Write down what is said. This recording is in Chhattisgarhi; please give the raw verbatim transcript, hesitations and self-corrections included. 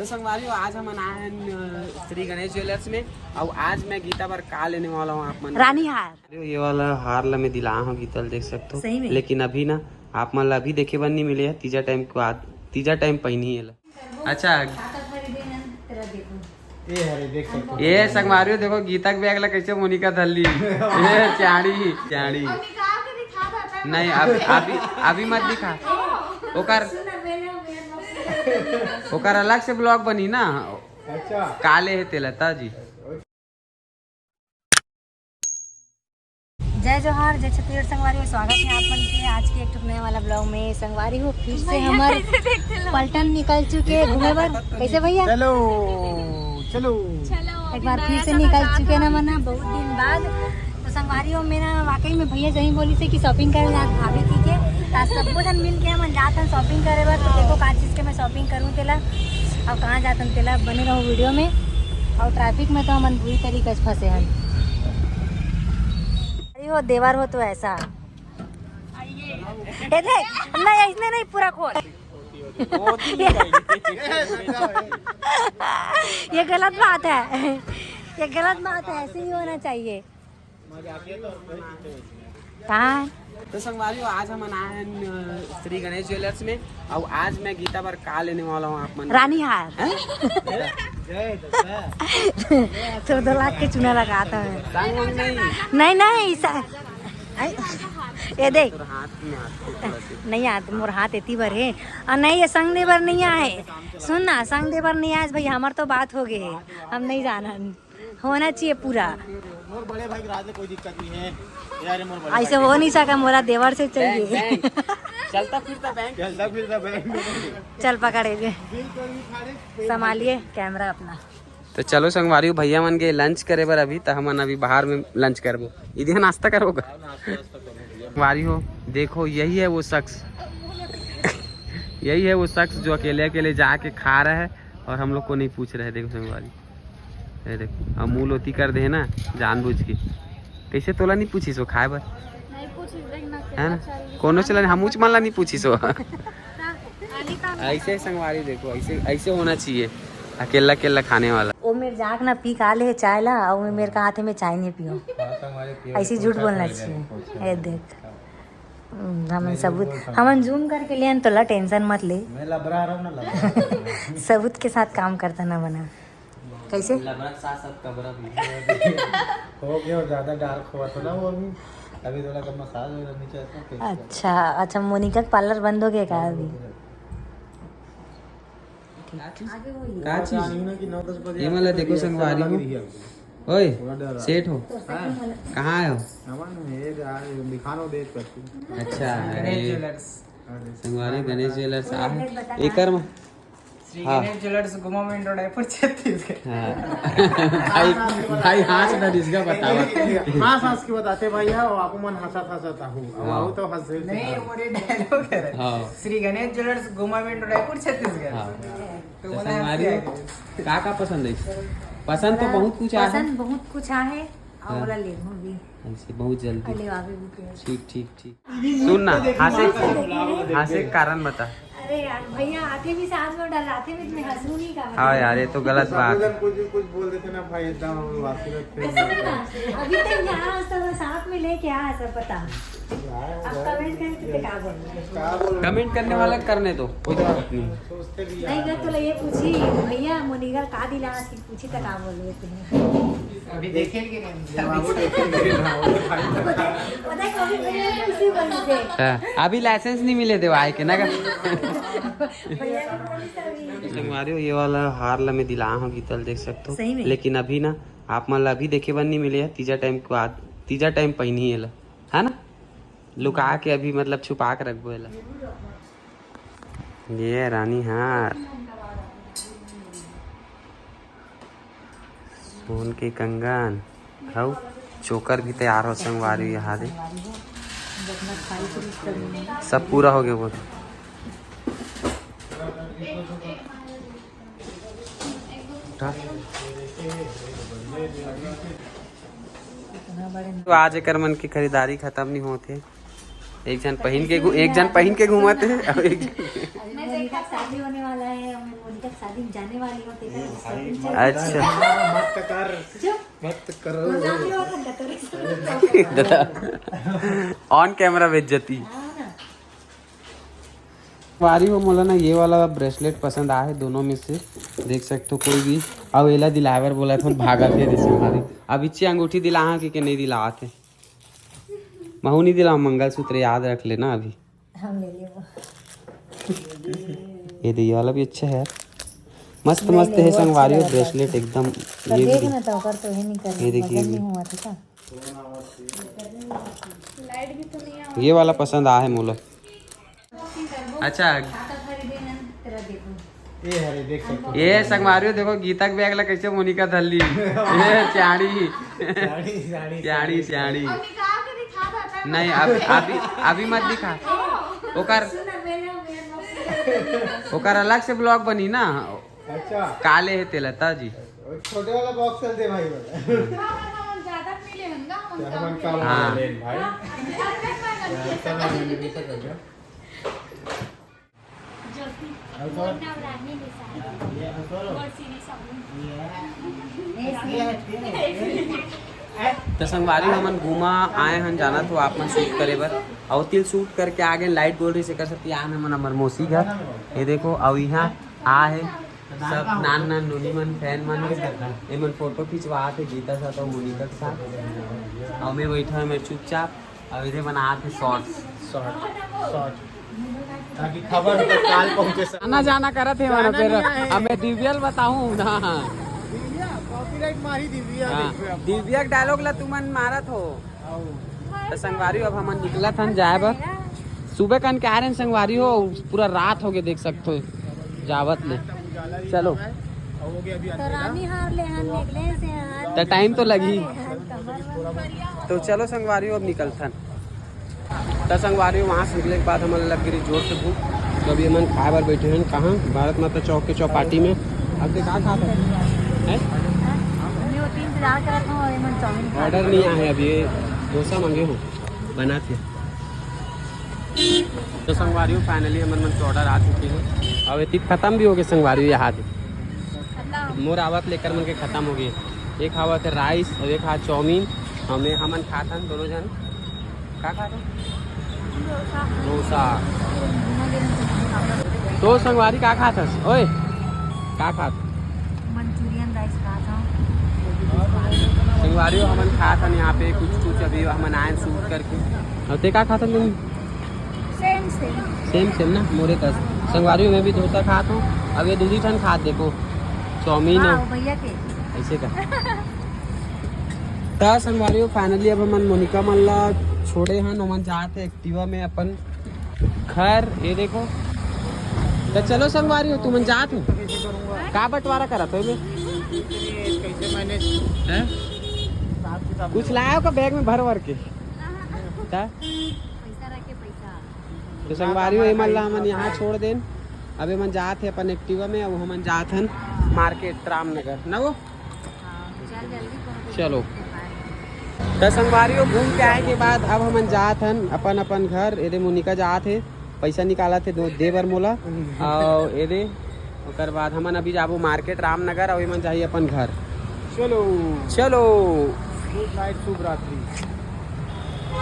तो संगवारी हो, आज हमन आए हैं, अ, श्री गणेश ज्वेलर्स में। और आज मैं गीता बर का लेने वाला हूँ आप मन रानी हार। अरे, ये वाला हार ला मैं दिलाए हूँ गीता ला, देख सकते हो। सही में? लेकिन अभी ना, आप मन ला अभी देखे बर नहीं मिले है, तीजा टाइम के बाद, तीजा टाइम पहिनी है ला। अच्छा। ए हरे, देख सकते हो। ये संगवारी हो, देखो गीता के बैग ला कैसे मोनिका धर ली। ये चाड़ी, चाड़ी। नहीं, अब अभी, अभी मत दिखा। ओकर, ओकर अलग से ब्लॉग बनी ना। अच्छा। काले है तेला ताजी। जय जोहार, जय छत्तीसगढ़ संगवारी हो, स्वागत है आप मन के आज के एक ठो नया वाला ब्लॉग में। संगवारी हो, फिर से हमर पलटन निकल चुके घूमे बर। कैसे भैया? चलो, चलो। एक बार फिर से निकल चुके ना मना, बहुत दिन बाद। तो संगवारी हो, मेरा वाकई में भैया सही बोली से कि शॉपिंग करे जात भाभी जी के। तो आज सबको झन मिल के हमन जात हन शॉपिंग करे बर। तो देखो का चीज के मैं शॉपिंग करूँ तेला, और कहाँ जात हन तेला। बने रहो वीडियो में। और ट्रैफिक में तो हमन बुरी तरीके से फंसे हन। अरे हो देवर हो तो ऐसा। ये देख, नहीं, इसने नहीं, पूरा खोल। ये गलत बात है, ये गलत बात है, ऐसे ही होना चाहिए। कहाँ? तो संगवारी हो, आज हमन आए हैं, अ, श्री गणेश ज्वेलर्स में। और आज मैं गीता बर का लेने वाला हूँ आप मन? रानी हार। हैं? तो दो लाख के चूना लगा था मैं। संग वंग नहीं? नहीं, नहीं, ऐसा। आई, ये देख। तोर हाथ में हाथ को थोड़ा सा। नहीं यार, मोर हाथ एती बर है। और नहीं, ये संग दे बर नहीं आए। सुन ना, संग दे बर नहीं आए भाई, हमार तो बात हो गई है, हम नहीं जाना। होना चाहिए पूरा। मोर बड़े भाई के राज ले कोई दिक्कत नहीं है। यार, मोर बड़े ऐसे भाई हो नहीं सका, मोला देवर से चाहिए। Bank, bank. चलता फिरता बैंक। चलता फिरता बैंक। चल पकड़े दे। बिल तो नहीं फाड़े। संभालिए कैमरा अपना। तो चलो संगवारी हो, भैया मन के लंच करे बर अभी, तो हमन अभी बाहर में लंच करबो। इधर नाश्ता करोगा? संगवारी हो, देखो यही है वो शख्स, यही है वो शख्स जो अकेले अकेले जाके खा रहा है और हम लोग को नहीं पूछ रहे। देखो संगवारी, ये देखो, अब मुंह लोती कर दे ना जानबूझ के। कैसे तोला नहीं पूछी सो खाए बर? नहीं पूछी, देख ना, है ना? केला चल, कोनो चलन हम उच मन ला नहीं पूछी सो। ना, आली काम ऐसे संगवारी देखो, ऐसे, ऐसे होना चाहिए अकेला अकेला खाने वाला। वो मेरे जाक ना पी का ले चाय ला, और मैं मेरे का हाथे में चाय नहीं पियो। हाँ, संगवारी पियो, ऐसी झूठ बोलना चाहिए। ये देख। हम्म, हमन सबूत, हमन जूम करके ले आन, तोला टेंशन मत ले। मैं लबरा रहा हूँ ना, लबरा। सबूत के साथ काम करता ना बना। कैसे? लबरा के साथ साथ कबरा भी। हो गया, ज्यादा डार्क हुआ था ना वो अभी। अभी थोड़ा कम मसाज हो रहा नीचे, ऐसा फेस। अच्छा, अच्छा, मोनिका का पार्लर बंद हो गया का अभी? का चीज? ये वाला देखो संगवारी हो। ओए, सेठ हो। कहाँ आए हो? दिखा लो, देख करके। अच्छा, गणेश ज्वेलर्स। संगवारी गणेश ज्वेलर्स आ है। एकर में श्री गणेश ज्वेलर्स, गुमा मेन रोड, रायपुर, छत्तीसगढ़। हाँ। भाई, भाई, हाँ से ना इसका बतावा। हाँ, सांस की बताते भैया, वो आपको मन हंसा था, हंसा था हूँ। अब हाँ। आओ तो हंस नहीं, वो रे डायलॉग है। हाँ। श्री गणेश ज्वेलर्स, गुमा मेन रोड, रायपुर, छत्तीसगढ़। हाँ। तो तो बोला संगवारी हंसी आ गई। का का पसंद है? पसंद तो बहुत कुछ आ है। पसंद बहुत कुछ आ है, हाँ। और ले लूँ भी। ऐसे बहुत जल्दी। अरे, आवे भी के। ठीक, ठीक, ठीक। सुन ना, हंसे, हंसे के कारण बता। अरे यार, भैया आते भी साथ में डराते भी, मैं हंसू नहीं का। हाँ यार, ये तो गलत बात है। कुछ भी कुछ बोल देते ना भाई, एकदम वासी लगते हैं। ऐसा ना, अभी तक यहाँ आज तक साथ में लेके आया सब पता। अब कमेंट करके तो क्या बोलना है? कमेंट करने वाला करने दो, कोई बात नहीं। नहीं, मैं तो ये पूछी, भैया मोनिका का दिला आज की पूछी तो का बोल देते हैं। अभी देखेंगे नहीं। पता है, कभी भैया ने उसी बंद से। हाँ, अभी लाइसेंस नहीं मिले देवा आए के ना का। भैया को बोली सभी। संगवारी हो, ये वाला हार ला मैं दिलाए हूँ गीता ला, देख सकते हो। सही में? लेकिन अभी ना आप मन ला अभी देखे बर नहीं मिले है, तीजा टाइम के बाद, तीजा टाइम पहिनी है ला, है ना? लुका के अभी मतलब छुपा के रखबो एला। ये रानी हार, सोन के कंगन, हऊ चोकर भी तैयार हो संगवारी यहाँ दे। सब पूरा हो गया वो। उठा। तो आज एकर मन की खरीदारी खत्म नहीं होत हे। एक जन पहिन के घू-, एक जन पहिन के घूमत हे और एक जन मोनिका की शादी होने वाला है और मैं मोनिका की शादी में जाने वाली हूँ, तेरा shopping चल रही है। अच्छा। मत कर। चुप। मत करो। दादा, on camera बेइज्जती। हाँ ना। संगवारी हो, मोला ना ये वाला ब्रेसलेट पसंद आए हे दोनों में से, देख सकते हो कोई भी। अउ एला दिलाए बर बोला था, भागत हे रे संगवारी। अब इच्चे अंगूठी दिलाहा कि के नहीं दिलावत हे। महू नहीं दिलाओ, मंगलसूत्र याद रख लेना अभी। हम ले लेबो। ये दे, ये वाला भी अच्छा है यार, मस्त नहीं, मस्त नहीं, है वो संगवारी हो, अच्छा लगा। ब्रेसलेट एकदम। तो ये भी देख दे। ना, तो ओकर तो ये नहीं कर, ये देखिए वजन भी। नहीं हुआ था क्या? ये वाला पसंद आ है मोला। अच्छा। ए हरे, देख सकते हो। ये संगवारी हो, देखो गीता के बैग ला कैसे मोनिका धर ली। ये सियाणी। सियाणी, सियाणी, सियाणी, सियाणी। सियाणी। नहीं, अब अभी, अभी मत दिखा। ओकर, ओकर अलग से vlog बनी ना। अच्छा। काले है तेला ताजी। छोटे वाला बॉक्स चल दे भाई वाला। ज्यादा मिले हम ना, हम हमन कम। कम हाँ। वाला लेन भाई। हाँ। ज्योति, और कौन? नवरानी निशान। ये और कौन? और सीरीज साबुन। ये है, ये है। तो संगवारी, हमन घूमा आए हन, जाना तो आप मन शूट करे बर, अउ तिल शूट करके आ गए। लाइट गोल रही से कर सकती, आए हमन हमर मौसी घर। ये देखो, अउ यहाँ आ है सब नान नान नोनी मन, फैन मन। ये मन फोटो खिंचवात हे गीता साथ और मोनिका के साथ। अउ मैं बैठा हूँ मैं चुपचाप। अउ इधर बनात हे शॉर्ट्स। Short, short. ताकि खबर तक काल पहुंचे सके। आना जाना करत हे मन, जाना फिर नहीं आए। अब मैं दिव्या ल बताऊं ना। दिव्या, कॉपीराइट मारी दिव्या, हाँ, देखिए आप। दिव्या के डायलॉग ला तुमन मारत हो। आओ। तो संगवारी हो, अब हमन निकलत हन जाए बर। सुबह कन के आ रहे हैं संगवारी हो, पूरा रात हो गए, देख सकते हो जावत ले। चलो। तो रानी हार ले हन, निकले से हन। तो टाइम तो लगी। तो चलो संगवारी हो, अब निकलथन। त संगवारी हो, वहाँ से निकले के बाद हमन लग गई जोर से भूख। तो अभी हमन खाए बर बैठे हैं कहाँ, भारत माता चौक के चौपाटी में। अब ते का खात हस? हैं? मैं वो तीन इंतजार करत हूँ और ये मन चाउमीन खा ऑर्डर नहीं आए अभी, ये डोसा मांगे हो, बनाते। तो संगवारी हो, finally हमन मन के ऑर्डर आ चुके हैं। अब एती खत्म भी हो गए संगवारी हो, यहाँ दे। खत्म। मोर आवत लेकर मन के खत्म हो गए। एक आवत है राइस और एक आवत चाउमीन। हमें, हमन खात हन दोनों जन। का खात हन? डोसा। डोसा। तो संगवारी का खात हस? ओए, का खात? मंचूरियन राइस खात हूँ। संगवारी हो, हमन खात हन यहाँ पे कुछ कुछ, अभी हमन आए शूट करके। और ते का खात हन? सेम सेम। सेम सेम ना, मोरे कस। संगवारी हो, मैं भी डोसा खात हूँ। अब ये दूसरी ठन खात, देखो, चाउमीन हाँ, है। भैया के। ऐसे का। त संगवारी हो, finally अब हमन मोनिका मन ला छोड़े हन, ओमन जात हे एक्टिवा में अपन घर। ये देखो, त चलो संगवारी हो, तुमन जात हो, का बंटवारा करत हो एमे? कैसे मैनेज? हैं? कुछ लाए हो का बैग में भर भर के? त? पैसा रखे, पैसा। तो संगवारी हो, एमन ला हमन यहाँ छोड़ देन। अब एमन जात हे अपन एक्टिवा में, अब हमन जात हन मार्केट रामनगर, ना वो? हाँ, चल जल्दी, कोनो को चलो। देखते पाए। तो संगवारी हो, घूम के आए के बाद अब हमन जात हन अपन अपन घर। एदे मोनिका जात हे, पैसा निकालत हे दो दे बर मोला। और एदे, ओकर बाद हमन अभी जाबो मार्केट रामनगर, और एमन जाही अपन घर। चलो। चलो। गुड नाइट, शुभ रात्रि।